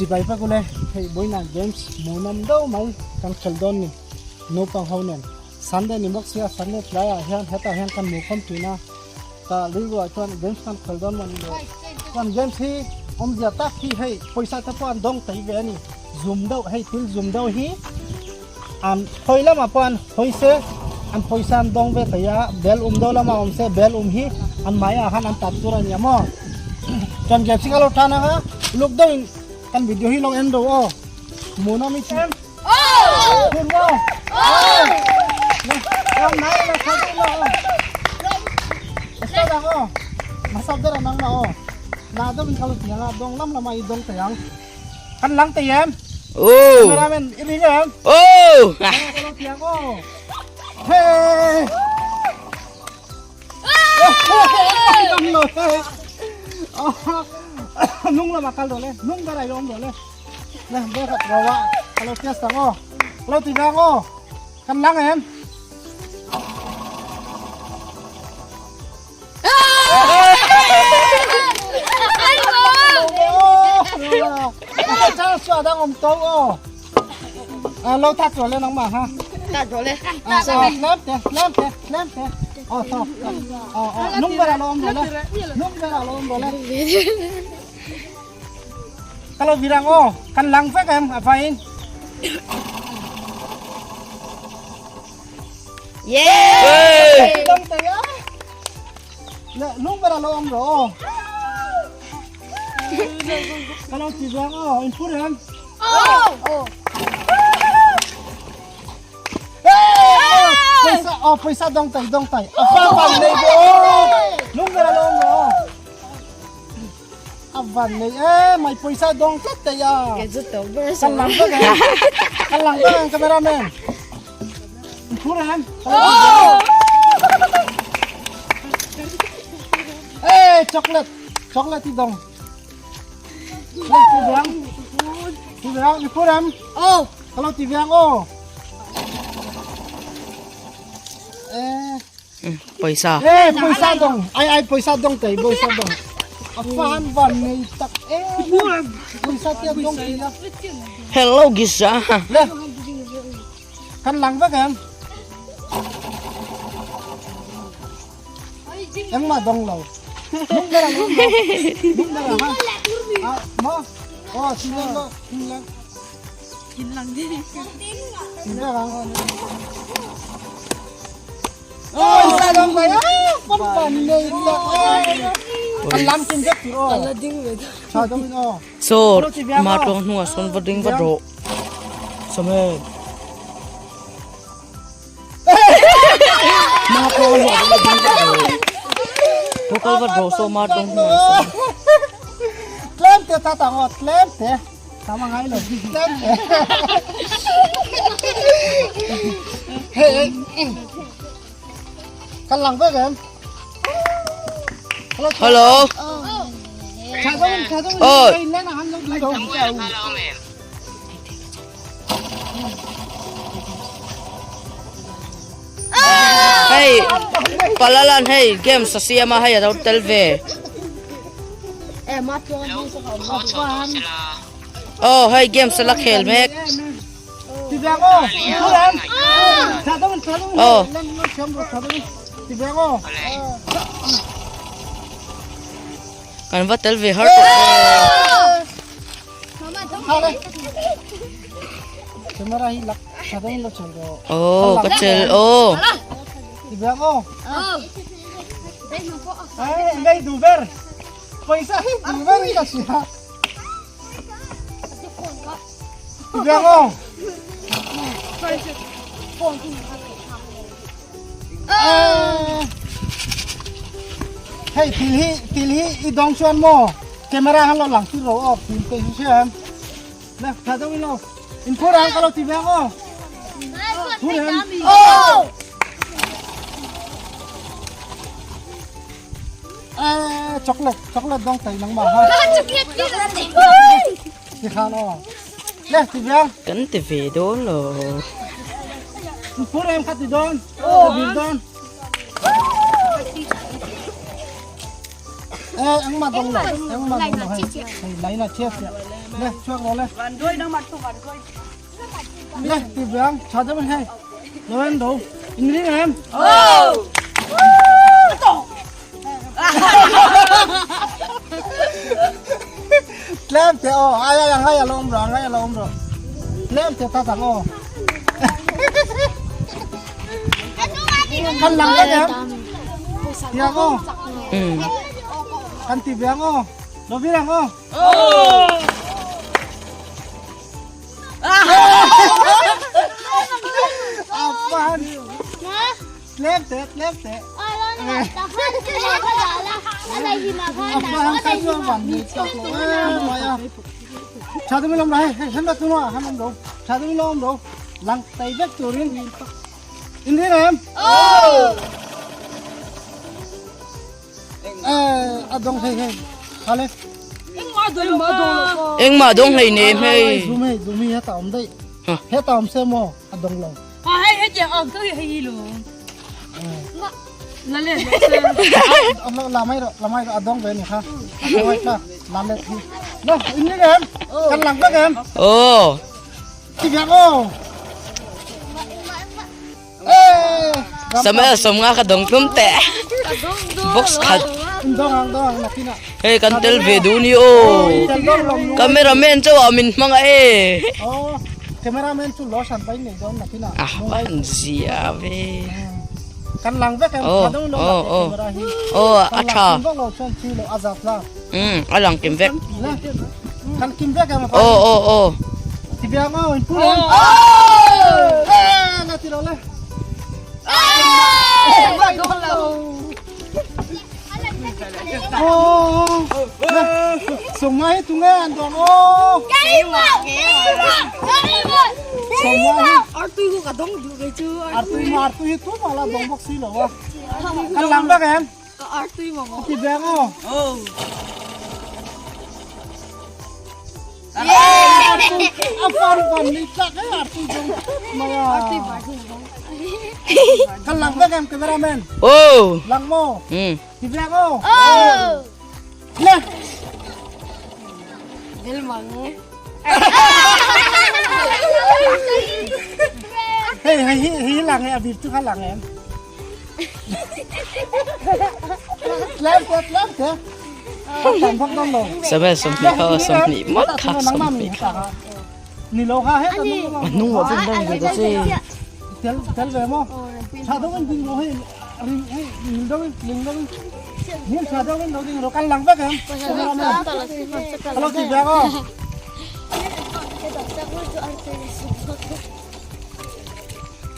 Chibai vek ule, hei vawiinah games hmuhnawm deuh mai kan khel dawn ni, naupang ho nen. Sunday ni bawk sia, Sunday tlaiah hian hetah hian kan hmuhkhawm thin a, ka rilruah chuan games kan khel dawn maw ni le. Chuan games hi awmzia tak hi hei pawisa te pawh an dawng thei ve a ni, zum deuh hei thil zum deuh hi an hawi lamah pawh an hawi se an pawisa an dawng ve thei a, bel um deuh lamah awm se bel um hi an hmaiah khan an tat tur a ni a maw. Chuan games hi ka lo tan ang a, uluk deuhin kan video hi lo en ro aw, hmuhnawm i tih. Hun mo. Ram nai la sa deuh lo aw. Asa dang aw. Masa ber anang ma aw. Na deuh in ka lo ti ang a, dawng lam lama i dawng thei ang. Kan lang thei em? Oh. Cameraman i ring em? Oh. Ka lo ti ang aw. Hey. Nung lama kal rawh le, nung ber a i awm rawh le. Le ber khat ro a, ka lo test ang aw. Ka lo ti ve ang aw. Kan lang em? Lo ta chuan le nangmah ha. Ta chuan le. Lem te, lem te, lem te. Aw tho. Aw aw nung ber a lo awm rawh le. Nung ber a lo awm rawh le. Ka lo vir ang aw. Kan lang vek em a vaiin. Yeah! Dam te a. Le nung ber a lo awm rawh aw. Ka lo ti ve ang aw. In phur em? Aw! Pawisa aw pawisa dawng tai dawng tai. A fa van nei ve aw. Nung ber a lo awm rawh aw. A van nei e mai pawisa dawng tlat thei a. Kan lang vek em? Kan lang vek em cameraman? In phur em? Ê chocolate, chocolate thì đồng. Lên ti veng. Ti veng, in phur em? Aw. Ka lo ti veng aw. Ê Pawisa. Ê pawisa dawng ai ai pawisa dawng tei pawisa dawng. A fan van nei tak e. Pawisa te an dawng ti la. Hello Gisa. Le. Kan lang vek em. Engmah dawng lo. Nung ber a nung lo. Nung ber a ha. Ah mo. Oh sin lang lo. Sin lang. Sin lang di. Sin lang ang. Oh, isa lang ba yan? Pan nei tak e. Kan lam chin vek tur aw. Ala ding ve. Tha dong in aw. So, ma tawng hnungah sawn va ding va rawh. Sawm e. Ma tawng hnungah va ding va rawh. Vocal va rawh so ma tawng hnungah sawn. Tlem te ta tang aw, tlem te. Tama ngai lo. Tlem te. Hey, kan lang vek em? Hello. Oh. Hei Palalan hei games a siam a hei a lo tel ve. Aw hei games a la khel mek. Aw. Kan va tel ve har tawh ve. Aw ka chel aw. Hei thil hi thil hi i dawng chuan maw camera han lo lang tir ro aw thil te hi hria em le tha deuh in lo in phur ang ka lo ti ve ang aw phur em Aw. Eh chocolate chocolate dawng thei nangmah ha ti khan aw le ti ve ang Kan ti ve dawn lo. In phur em kha ti dawn aw bir dawn Eh, ang ma dong lo, ang ma dong lo hei. Hei lai na chia chia. Le chuak lo le. Le ti biang tha deuh in hei. Lo en do. In ring em? Oh. Tlem te o ai ai ngai a lo om ro ngai a lo om ro. Tlem te ta tang o. Kan lang vek em? Tiang o. Kan ti biang o. Lo vi ang o. Apan. Tlem te tlem te. Apan kan chuan van ni tak lo em mai a. Tha deuh in lawm ro hei hem la tu a han awm ro. Tha deuh in lawm ro. Lang tai vek turin in ring em? A dawng hei hei. Khale. Engmah dawng hlei nem hei. Zoom hei zoom hi heta awm daih. Heta awm se maw a dawng lo. Ha hei hei tiang ang ka hei lo. La le la la mai ro la mai ro a dawng ve ni kha. A dawng kha la le thi. No in ni em. Kan lang vek em. Oh. Ti biak o. Samuel 50 ka dawng tlum teh. Box khat. Hei kan tel ve duh ni aw. Cameraman chauh ah min hmang a e. Cameraman chu lo san pai nei dawn nakin ah. Ah van zia ve. Kan lang vek em Oh, tha deuh lo oh, oh. camera hi. Oh, a tha. Kan lang lo chuan chi lo a zat la. A lang kim vek. Kan kim vek em. Oh, oh, oh. Ti biang oh, in pu em. Oh! Eh, na ti lo le. Oh! Sumai tunge an dong oh. Sumai. Artui ko ka dong du cái chứ. Artui ma artui hi tu ma la dong bok si lo wa. Kan lang vek em. Ka artui ma ngo. Ti biang oh. A fan van ni tlak e artui dong maya. Artui ba du dong. Kan lang vek em cameraman. Oh. Lang mo. Ti biang oh. Le. Del mang. Hei hei hi hi lang e abib tu kha lang em. Tlem te tlem te. Tam vak dawn lo. Samuel 20 kha 20 mawt kha 20 kha. Ni lo kha het a nung lo. A hnung ah pawh dawng ve ta che. Tel tel ve maw? Tha deuh in ding lo hei ring hei ning deuh in ling deuh in ning tha deuh in lo ding ro kan lang vek em. Ka lo ti vek aw.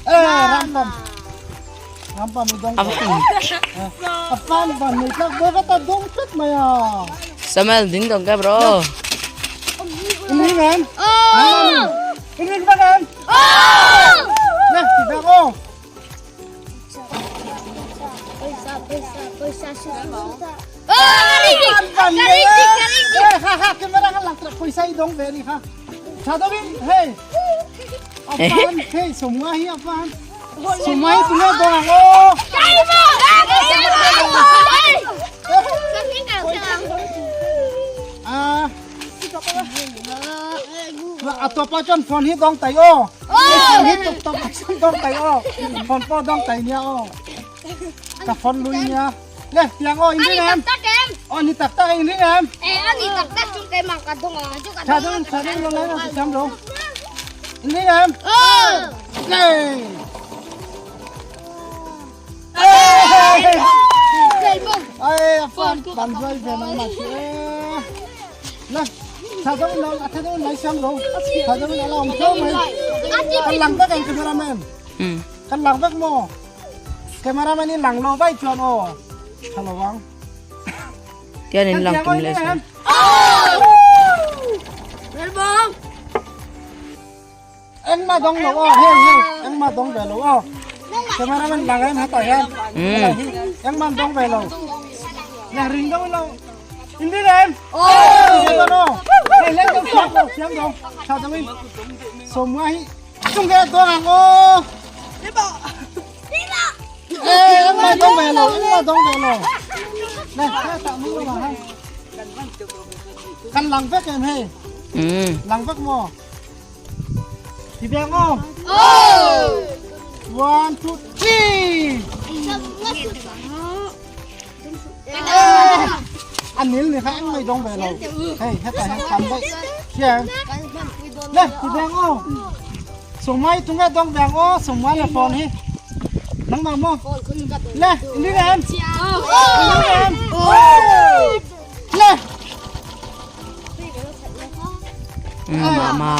Eh ram pam. Ram pam i dawng. A fan van nei tlak ve vat a dawng tlat mai a. Samuel ding dawng ka bro. In ring em? In ring vek em? Nè, ti vek aw. Van nei e. Ha ha camera kha lang trak pawisa i dawng ve a ni kha. Tha deuhin hei. A fan hei sawmnga hi a fan. Sawmnga hi tunge dawng ang aw. A a tawpah chuan phone hi dawng tai aw. Phone hi tawp tawpah chuan dawng tai aw. Phone pawh dawng tai nia aw. Ka phone lui nia. Le tiang aw in ring em? Aw ni tak tak in ring em? Tha deuh tha deuh lo lai lo ti thiam lo. In ring em? Le. Ai a fan ban vai ve nang ma chi e. Le tha deuh lo a tha deuh lai siam lo. Tha deuh la om theu mai. Kan lang vek em cameraman. Kan lang vek maw? Cameraman in lang lo vai chuan aw. Tha lo ang. Tian in lang kim le chuan. Engmah dawng lo aw hei hei engmah dawng ve lo aw. Cameraman lang em hetah hian. Engmah dawng ve lo. Nè ring deuh lo. In ring em? Hei leng deuh siam lo siam lo. Tha deuh in. Sawmnga hi chung ke dawng ang aw. Ê engmah dawng ve lo engmah dawng ve lo. Nè hetah nung lo ah hei. Kan lang vek em hei. Lang vek maw? Ti ve ang aw. One, two, three. An nil ni kha eng mai dawng ve lo. Hei, hetah hian tam daih. Hria em? Le, ti ve ang aw. Sawmai tunge dawng ve ang aw, sawmai le phone hi. Nangmah maw? Le, in ring em? In ring em? Le. Mama.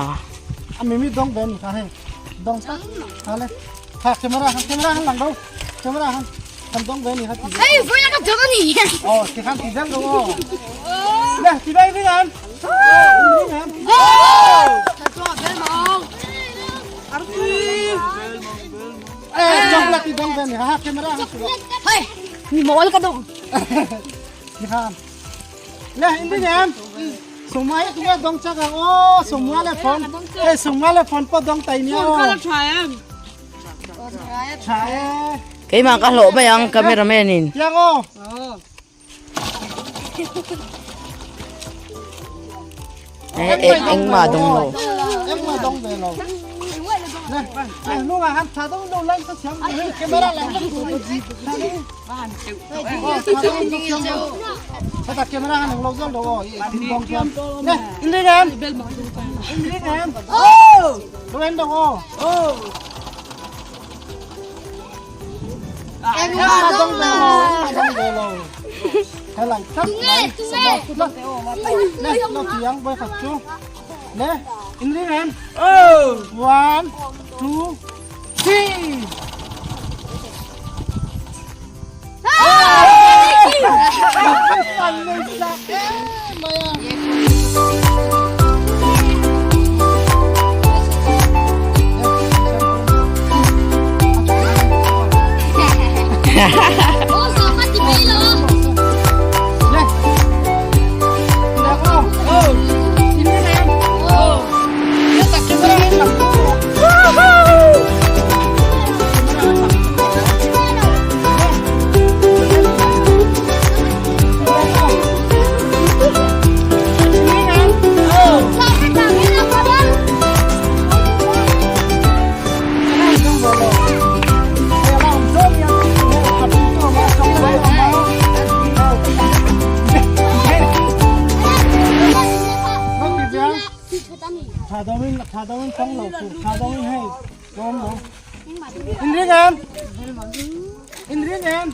A mimi dawng ve ni kha hei. Dawng tak. Ha le. Ha camera han camera han lang do. Camera han kan dawng ve ni kha. Hey, voi ka dawng ani. Oh, ti khan ti zel do. Le, ti bai ring em? Ring em? Eh, dawng la ti dawng ve ni kha. Ha camera han. Hey, mi mol ka dawng. Ti khan. Le, in ring em? Sumai tu nga dong chak ang o sumwa le phone. Eh sumwa le phone po dong tai nia o. Tha e. Keimah ka hlawh mai ang cameraman in. Yang o. Eh engmah dawng lo. Engmah dawng ve lo. Le, le nu nga han tha dong lo lang sa siam. Camera lang. Heta camera han lo zo lo tin bong chuan ne in ring em in ring em lo en dong o em ma dong ve lo ma dong ve lo helai tlat mai le lo tiang voi khat chu le in ring em one two three Tha dawin tha dawin tawng lo tur tha dawin hei lawm lo in ring em in ring em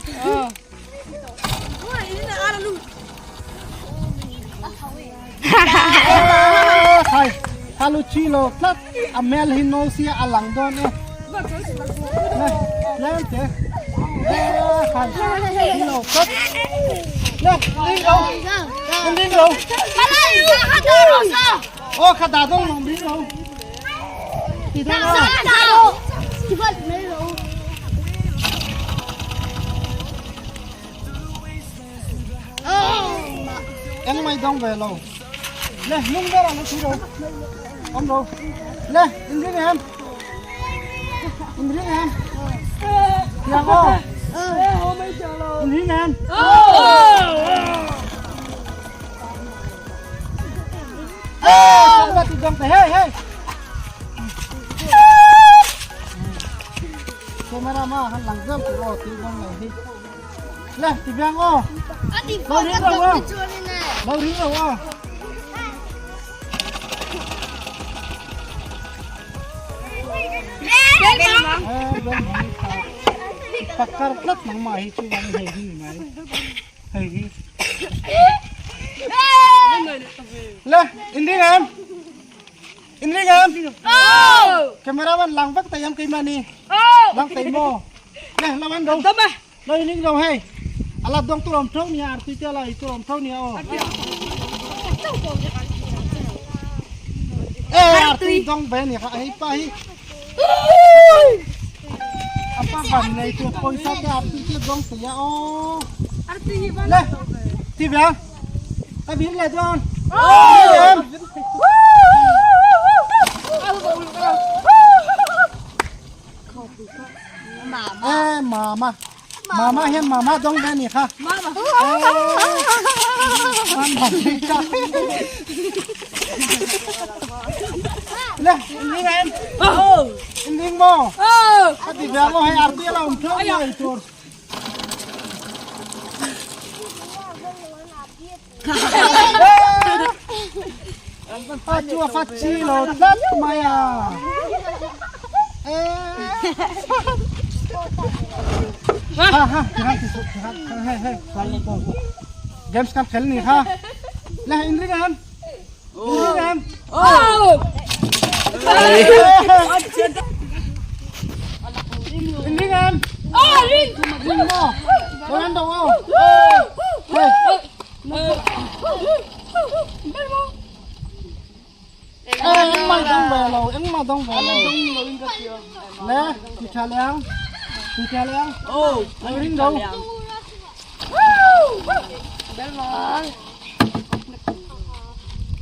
thai halu chi lo tlat a mel hi no sia a lang dawn e le le te thai chi lo tlat le ring lo in ring lo ô khát đà đông lòng ring lo thì thế nào Em mày đông về lâu. Lê, nung ra là nó chú rồi. Ông rồi. Lê, in riêng em. In riêng em. Dạ cô. In riêng em. Ê, xong ra thì dòng hey hey. Camera ma han lang zam tu o ti dong lai hi. Le, ti biang o. Lo ring lo o. Lo ring lo o. Pakar tlat nang ma hi chu wan hei hi mai. Hei hi. Le, in ring em. In ring em. Cameraman lang vek tai em keimah ni. Lang tai maw. Le, lo en do. Lo in ring lo hei. Ala dong tur awm tho nia artui te ala ei tur awm tho nia aw. E artui dong ve nia kha hei pa hi. Apa van nei tur pawisa te artui te dong te a aw. Le ti ve a vin le dawn. E mama mama hian mama dawng ve a ni kha Le, in ring em? In ring maw? Ka ti ve ang aw hei arti a lo awm theuh maw ei tur. A chu a fa chi lo tlat mai a. Ha ha, ti han ti su, ti han, hei hei, games kan khel ni kha. Le, in ring em? In ring em? In ring em? Ring maw? Ring đâu không? Hey. Engmah dawng ve lo, engmah dawng ve lo. Le, ti tha leh ang. Ti tha leh ang. Lo ring do.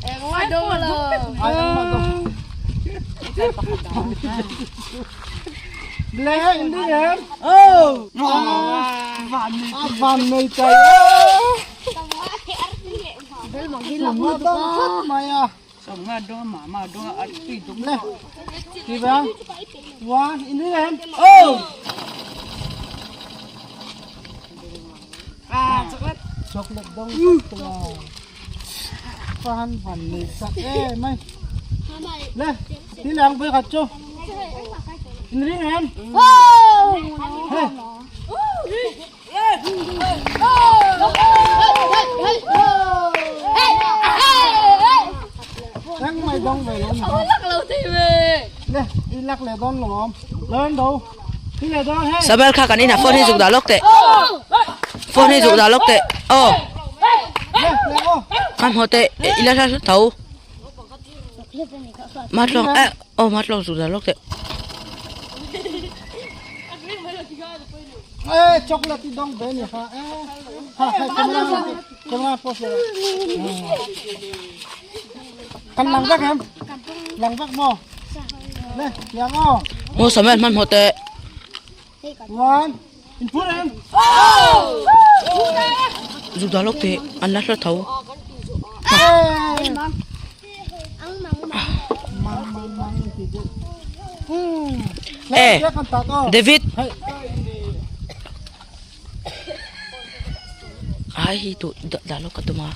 Ai engmah dawng. Le, in ring em? A van nei chai. Sawmnga dawng tlat mai a. Sawmnga dawng mah mah dawng a tui dawng le. Ti vang. One in ring em. Oh. Ah chocolate. Chocolate dawng tlat mai. Phan van nei sak e mai. Le ti lang pui khat chu. In ring em. Hey. Rang mai dawng ve lo Le i lak leh dawn lo awm Learn do Ti leh dawn hei Samuel kha kan inah phone hi zuk dah lawk teh phone hi zuk dah lawk teh aw Le le aw khan haw teh i la hla tho Matlawng eh aw matlawng zuk dah lawk teh. Ê chocolate i dawng ve ni kha e ha hei camera camera post le kan lang vek em lang vek maw le tiang aw Maw Samuel hmanhmawh teh. One in phur em Zuk dah lawk teh an la hla tho. Eh David ai hi tu dah lawk ka tum a.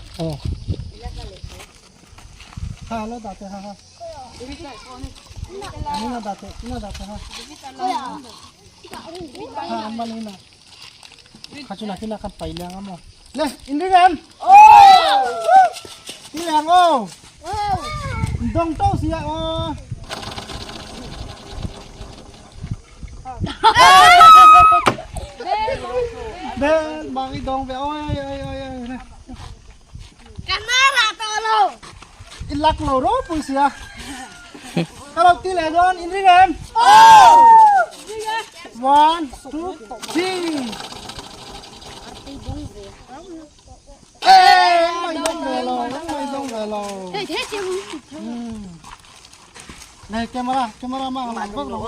Kha chu nakin ah kan pai leng a maw. Le, in ring em? Ti leng aw. In dawng to si a aw. Bel mang i dawng ve oi oi oi oi. In lak lo ropui sia. Ka lo ti leh dawn in ring em? One, two, three. Ê, mày dong về lo, mày dong về lo. Này camera, camera mang lang vek lo.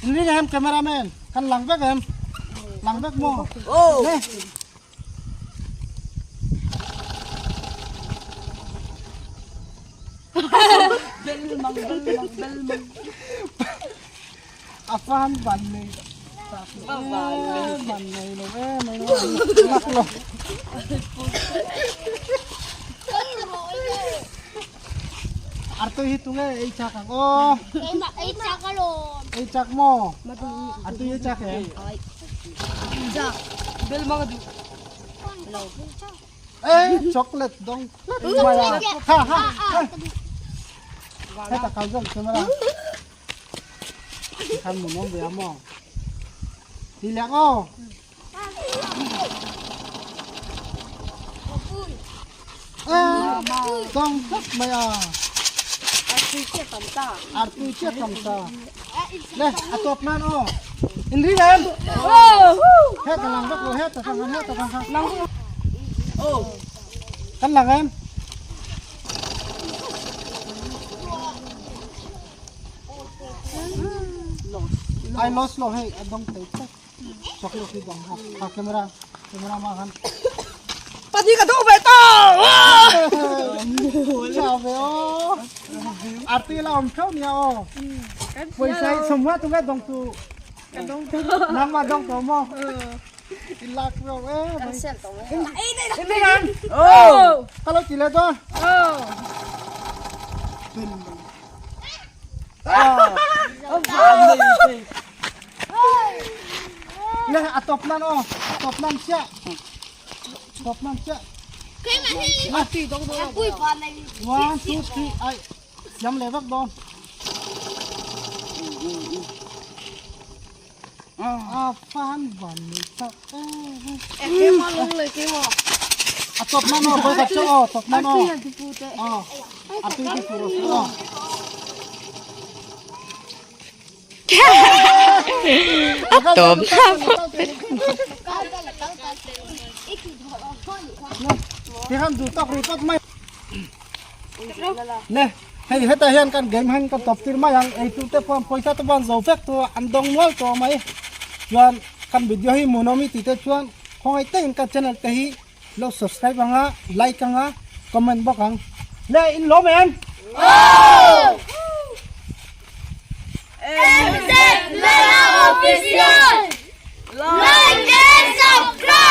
In ring em cameraman, kan lang vek em. Lang vek mo. Nè. A fan van nei tak van nei lo e mai lak lo. Artui hi tunge ei chak ang aw. Ei chak alawm. Ei chak maw? Artui ei chak em? Ê chocolate dawng tlat mai a. Ha ha. Heta kal zawk camera. Khan mun awm ve a maw? Ti leh ang aw. Dawng tlat mai a. Artui chiah tam ta. Le, a tawp nan aw. In ring em? Heta lang vek lo, heta tang han, heta tang han. Kan lang em? I lost lo hei, a dawng thei tlat. Chocolate hi dawng ha. Ha camera, camera ma khan. Pahnih ka dawng ve ta! Chau ve aw. Arti la awm theuh nia aw. Pawisa hi sawmhma tunge dawng tu. Nangmah dawng tawh maw? I lak reuh e mai. In ding ang. Ka lo ti leh dawn. Le a tawp nan aw. A tawp nan chiah. Tawp nan chiah. One, two, three, ai. Siam leh vek dawn. A fan van ni tak A tawp nan aw, bawih khat chiah aw, tawp nan aw. Aw, a tui ti fur aw. A tawp nan. Tikhan duh tawk ri tawp mai. Ne, hei hetah hian kan game hian kan tawp tir mai ang, eitur te pawh pawisa te pawh an zo vek tawh a, an dawng nual tawh mai. Chuan kan video hi hmuhnawm i tih te chuan khawngaih takin kan channel te hi lo subscribe ang a, like ang a, comment bawk ang. Le, in lawm em? MZ Mela Official! Like and subscribe!